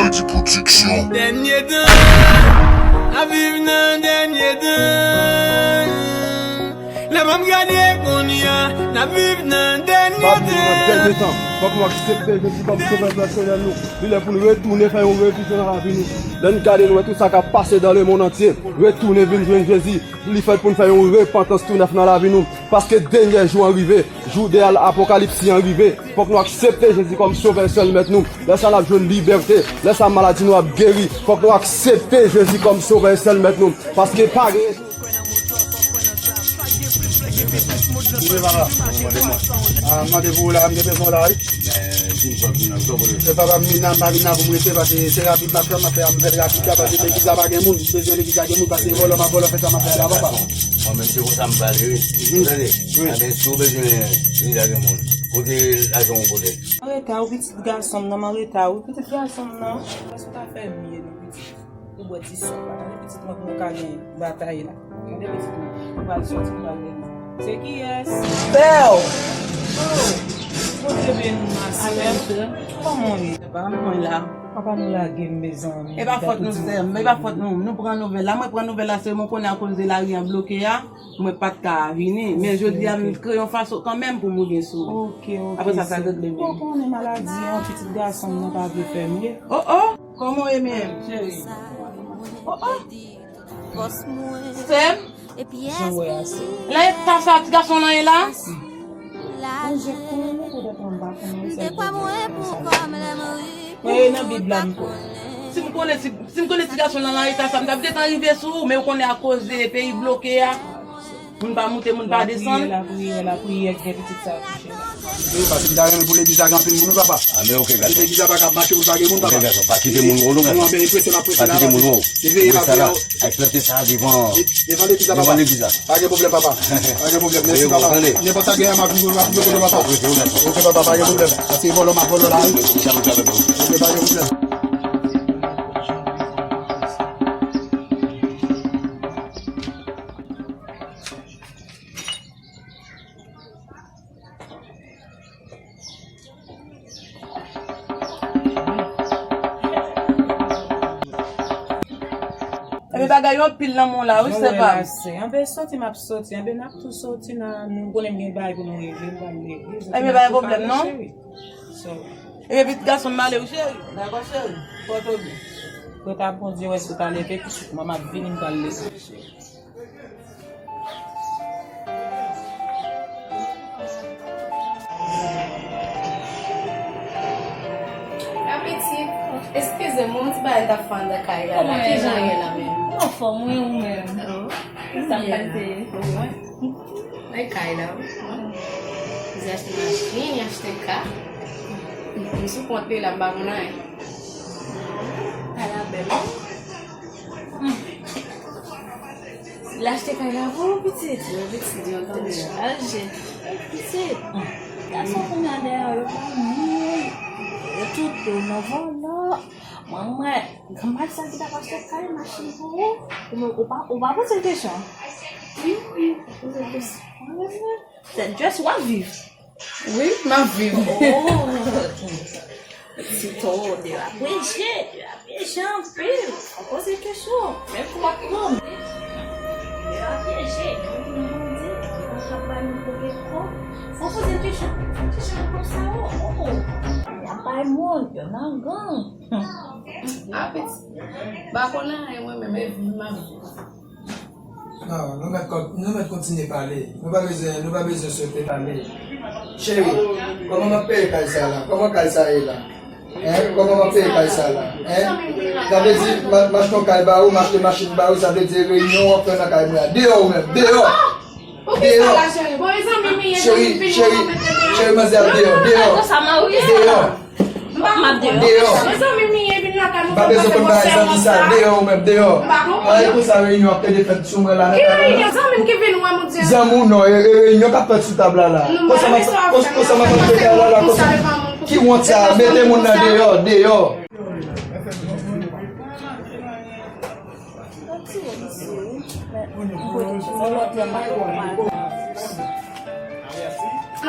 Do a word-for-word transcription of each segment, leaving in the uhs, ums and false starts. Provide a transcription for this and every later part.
Ti pwodiksyon. Dènye tan, n ap viv nan dènye tan. Lè m ap gade kounye a, n ap viv nan dènye tan. N ap viv nan dènye tan. Fòk nou aksepte Jezi kòm Sovè pèsonèl nou. Li lè pou n retounen fè yon revizyon nan lavi nou. Lè n gade, nou wè tout sa k ap pase dans le monde entier. Retounen vin jwenn Jezi. Li fèt pou n fè yon repantans tou nèf nan lavi nou. Paske dènye jou an rive. Jou de al apokalipsi an rive. Fòk nou aksepte Jezi kòm Sovè sèl Mèt nou. Lè sa n ap jwenn libète. Lè sa maladi nou ap geri. Fòk nou aksepte Jezi kòm Sovè sèl Mèt nou. Paske pa gen Mande mwen. Ah, mande pou ou la, m te bezwen w la, wi. Men, di m sa w vin nan, sa w vle. Se papa m vin nan, m pa vin nan pou m rete, paske se rapid m ap fè, m ap fè, m fè l rapid la, paske legliz la pa gen moun, m bezwen legliz la gen moun, paske vòlò m ap vòlò fè sa m ap fè la, papa. Mwen menm se konsa m pale, wi. Ou tande? Wi. Enben, si w bezwen legliz la gen moun, kote lajan w pote? M anreta, wi, pitit gason m nan, m anreta, wi, pitit gason m nan. Èske w ta fè m ye, non, pitit? Ou bwè ti sòp la. Tande pitit mwen pou nou ka gen batay la. Tande pitit mwen. Ou pral sòti, ou pral legliz. Se kiyès? Bèl! Oh! Bondye beni w, ma sè. Kòman w ye? Se pa mwen la. Papa nou lage m, mezanmi. E pa fòt nou, sè m. E pa fòt nou. Nou pran nouvèl la. Mwen pran nouvèl la, se mwen konnen akoz de lari an bloke a. Mwen pa t ka vini. Men jodi a, m kreye yon fason kanmenm pou m rive sou ou. Ok, ok. Apre sa, sa regle menm. Ou konnen maladi an, pitit gason m nan pa vle fè m ye. Oh, oh! Kòman w ye menm, cheri? Oh, oh! Sè m? Jan w wè a, sè. Nan eta sa ti gason nan ye la? Mwen ye nan Bib la m kwè. Si m konnen, si, si m konnen ti gason nan nan eta sa, m t ap gentan rive sou ou, men ou konnen akoz de peyi bloke a. Moun pa moute, moun pa desann. Lapriyè, lapriyè, lapriyè ki gen pitit sa touche la. Wi, paske m ta renmen pou legliz la gen anpil moun, wi, papa. Ah, men ok, gason. Legliz la pa ka mache pou l pa gen moun, papa. Ok, gason, pa kite moun wè w, non, gason. Mwen anben prese, m ap prese la, papa. Pa kite moun wè w. Se veye, papa. Ay, plante sa devan, devan legliz la, papa. Devan legliz la. Pa gen pwoblèm, papa. Pa gen pwoblèm. Mèsi, papa. Nenpòt sa gen, m ap vin, m ap vin kote w, papa. Ok, gason. Ok, papa, pa gen pwoblèm. Paske vòlò, m ap vòlò la, wi. Ok, pa gen pwoblèm. Ebyen, bagay yo anpil nan men w la, wi, sè pa m. Anben, sòti m ap sòti. Anben, n ap tou sòti nan, nou konnen m gen bagay pou nou regle, m pral regle. Ebyen, pa gen pwoblèm, non. Ebyen, pitit gason m ale, wi, cheri. Dakò, cheri. Pòte w byen. Prèt a Bondye, wè si w ta leve, pitit mwen, m ap vini, m pral leve, cheri. Sa pitit, eskize m, yon ti bagay t ap fè anndan kay la. Kijan w ye la menm? Anfòm, wi, ou menm? Sa pase? Nan kay la, wi. M achte machin, achte ka. M sou kont li la, m pa konn anyen. Kay la bèl, wi. L achte kay la pou ou, pitit? Wi, pitit, yo tande. Chaje. Pitit. Gason kounye a dèyè yo pa moun. Yo tout yo nan vòlò. Mwen, mwen, granmay sa ki t ap achte kay, machin pou ou. Ou, ou pa, ou pa poze l kesyon. Wi, wi, poze l kesyon. Mwen, mwen, se just w ap viv. Wi, m ap viv. Oh! Tito, de la preche, de la preche anpil. Fò poze kesyon. Men pou w ap pran. De la preche, de la preche. Fò poze kesyon. Kesyon konsa, oh, oh. Y ap bay moun, yo nan gang. Apeti. Pa konn anyen, mwen menm, e viv m ap viv. Non, nou mèt kon-, nou mèt kontinye pale. Nou pa bezwen, nou pa bezwen swete pale. Cheri, kòman m ap peye kay sa la? Kòman kay sa ye la? Hein? Kòman m ap peye kay sa la? Hein? Sa vle di, m a-, m achte yon kay ba ou, m achte machin ba ou, sa vle di reyinyon w ap fè nan kay mwen an. Deyò ou menm, deyò! Deyò! Cheri, cheri, cheri, manzè ap deyò, deyò! Deyò! M ap deyò. Deyò. Mezanmi, m ye vin lakay nou. M pa bezwen konn bagay zanmi sa. Deyò ou menm, deyò. M pa konprann. Ay, konsa reyinyon ap pede fèt sou mwen la. Ki reyinyon? Zanmi m ki vin wè m ou di. Zanmi w non, e, e reyinyon k ap fèt sou tab la la. Konsa m ap, konsa m ap fè kay la la, konsa. Ki wont sa? Mete moun nan deyò, deyò. Yon ti wè misye wi. Men mwen konnen se lòt la pa yon mal.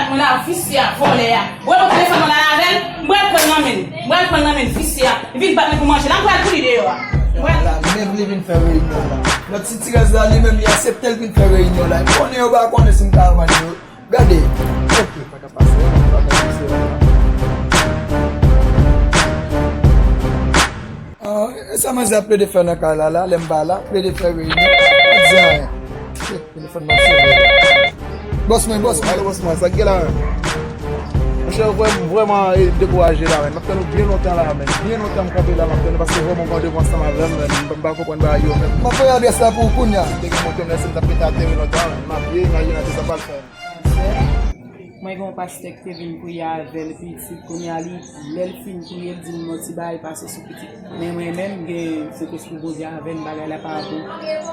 bat mwen la, visye a, vòlè a. Ou wè pran telefòn mwen la avè l, m pral pran l nan men l. M pral pran l nan men l, visye a. Li vin bat mwen pou manje la, m pral pou li deyò a. M pral. La, menm li vin fè reyinyon la. Lòt ti tirèz la, li menm, li aksepte l vin fè reyinyon la. Konnen yo pa konnen si m ta vann yo. Gade. Ok, pa ka pase, pa ka pase. Ah, e sa manzè ap plede fè nan kay la, la, lè m pa la, plede fè reyinyon, pa di anyen. Shit, telefòn nan sone. Bòs mwen, bòs mwen. Alo, bòs mwen, sa k gen la, men? Monchè, vrè-, vrèman, e, dekouraje la, men. M ap tann ou byen lontan la, men. Byen lontan m kanpe la, m ap tann ou, paske vrèman, ou gen randevou ansanm avè m, men. M pa konprann bagay yo, men. M ap voye adrès la pou ou kounye a. Te gen mwen te mèsi, m t ap pete ateri lontan, men. M ap ye, imajine sa pral fè. Mwen gen yon pastè ki te vin priye avè l pitit, kounye a li, lè l fin priye, l di l yon ti bagay pase sou pitit. Men mwen menm, m gen Sentespri Bondye avè m, bagay la pa bon.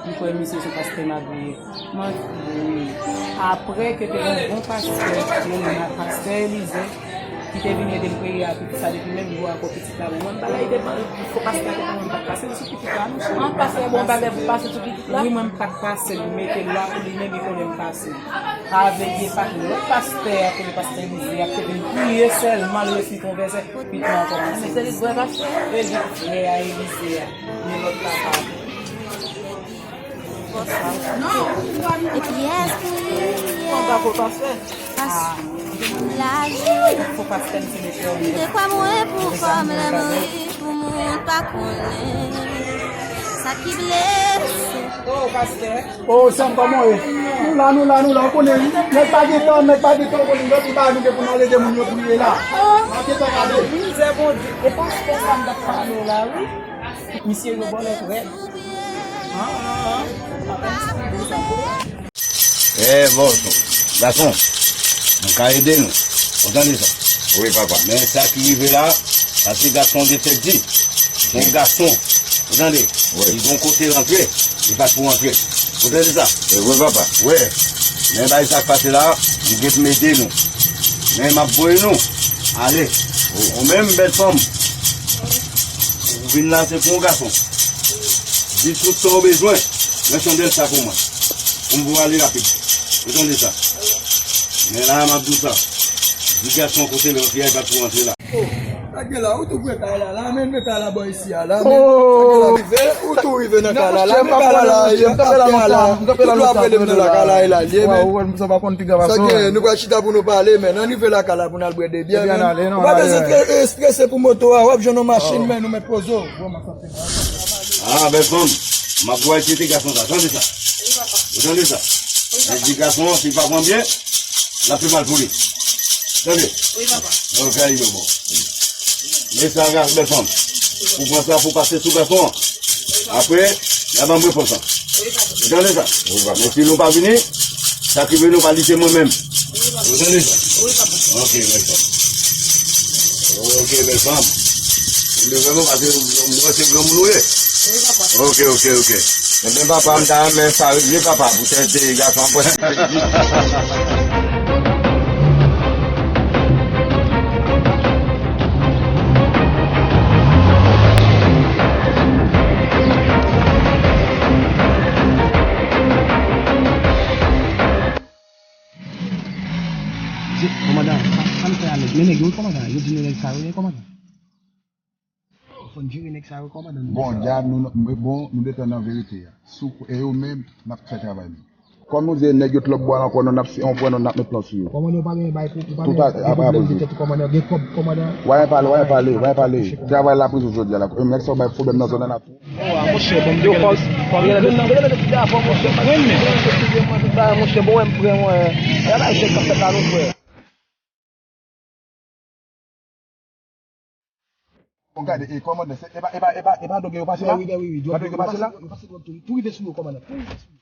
M kwè misye se pastè m ap priye. Mwen, wi. Apre ke te gen yon bon pastè, ki rele pastè Elize, ki te vin ede m priye a pitit sa depi menm jou a, pitit la bon. Mwen, bagay te ban, fo pastè a te ban mwen, m pa t pase l sou pitit la, non. An pastè bon bagay pou pase sou pitit la? Wi, mwen, m pa t pase l, m mete l la pou li menm, li konnen m pase l. Avèk de pa-, lòt pastè a, kote pastè Elize a, te vin priye sèlman, l resi konvèse, pitit la kòmanse. Men se li vrè pastè a? E li vrè a, Elize a. Men lòt la pa. Epi yès, wi, yès. Pas-, laj. M te kwè mwen pou fò m lè m ri pou moun pa konnen. Sa ki blese. Oh, pastè. Oh, sè m, kòman w ye? Nou la, nou la, nou la, ou konnen, wi. Nèg pa gen tan, nèg pa gen tan, ou konnen, lòt li pa nou gen pou n al ede moun yo priye la. N ap gen tan gade. Mizè Bondye. E pastè sa m t ap pale w la, wi. Misye yo vòlè frè. Ah, ah, ah. Eh, bon, gason, nou ka ede nou. Ou tande sa? Wi, papa. Men sa ki rive la, paske gason gen tèt di. Yon gason, ou tande? Wi. Li gon kote rantre, li pa t pou rantre. Ou tande sa? Eh, wi, papa. Wi. Men bay sa k pase la, nou gen pou ede nou. Men m ap voye nou ale. Wi. Ou menm, bèl fanm, ou vin la, se pou yon gason. Di tout sa w bezwen, men chandèl sa pou mwen. Pou m pou ale rapid. Ou tande sa? Men la, m ap di w sa. Di gason kote l rantre a, li pa t pou rantre la. Oh, sa gen la, ou tou pre kay la, la, men, men kay la bò isi a, la, men. Oh. Sa gen la, rive, ou tou rive nan kay la, la, men kay la, la, m kanpe la lontan, m kanpe la lontan, m kanpe la lontan. Ou ap rele m nan la, kay la, e la, l ye, men. Sa gen, nou pral chita pou nou pale, men, ann rive la, kay la, pou n al bwè de byè, men. Ou pa bezwen strese pou moto a, w ap jwenn yon machin, men, nou mèt poze w. Ah, bèl fanm, m ap voye tete gason sa. Tande sa. Ou tande sa? Mwen di gason an, si l pa pran byen, l ap pi mal pou li. Tande? Wi, papa. Ok, yo bon. Men sa, bèl fanm. Ou pran sa pou pase sou gason an. Apre, y a ban m repons lan. Ou tande sa? Men si nou pa vini, sa ki vini, nou pa lite mwen menm. Ou tande sa? Ok, mèsi. Ok, mèsi. Ou leve nou, paske mwen se granmoun ou ye. Ok, ok, ok. Ebyen, papa, m ta renmen sa regle, papa, pou tèt gason an pwès. Kòmandan, sa, sa n fè a nèg? Men nèg yo, wi, kòmandan. Yo di nou nèg sa yo ye, kòmandan. Fò n jere nèg sa yo, kòmandan. Bon, dja, nou, nou, bon, nou detan nan verite a. Sou, e yo menm, n ap fè travay nou. Kòm nou di nèg yo t lòt bò a ankò, nou n ap, si, on pwen, nou n ap met plan sou yo. Kòmandan, ou pa gen bay pou, ou pa gen pwoblèm de tèt ou, kòmandan, gen kòb, kòmandan. Wè pale, wè pale, wè pale. Travay la prizon jodi a la. Nèg sa yo bay pwoblèm nan zòn nan la. Yo, monchè, bon, m te gen lè de, bon, m te gen lè de ti afè, monchè, pa gen, monchè, bon, wè m pran, wè. E a bay jèn k ap fèt la, non, frè. Bon, gade, e, kòmandan, se, e pa, e pa, e pa, e pa dòg yo pase la? Wi, wi, wi, pa dòg yo pase la? Yo pase, yo pase, tou rive sou yo, kòmandan, tou rive sou yo.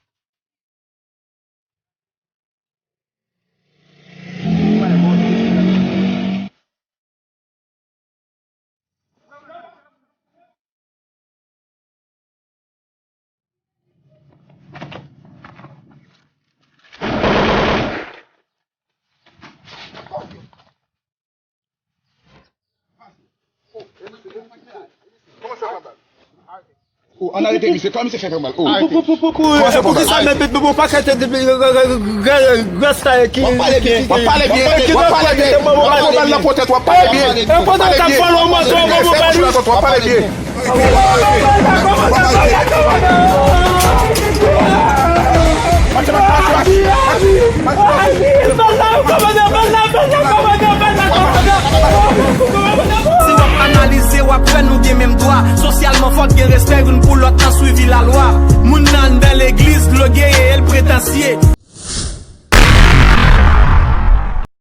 Oh, ann arete misye, kòman misye fè fè mal? Oh. Pou, pou, pou, pou, pou, pou ki sa, men, men, men, men, pa kite, rès la ki, w ap pale byen, w ap pale byen, w ap pale byen, w ap pale byen, w ap pale byen, w ap pale byen. Si w ap analize, w ap wè nou gen menm dwa. Sosyalman, fòk gen respè youn pou lòt nan swivi lalwa. Moun nan anndan legliz, dlo geye, e l pretansye.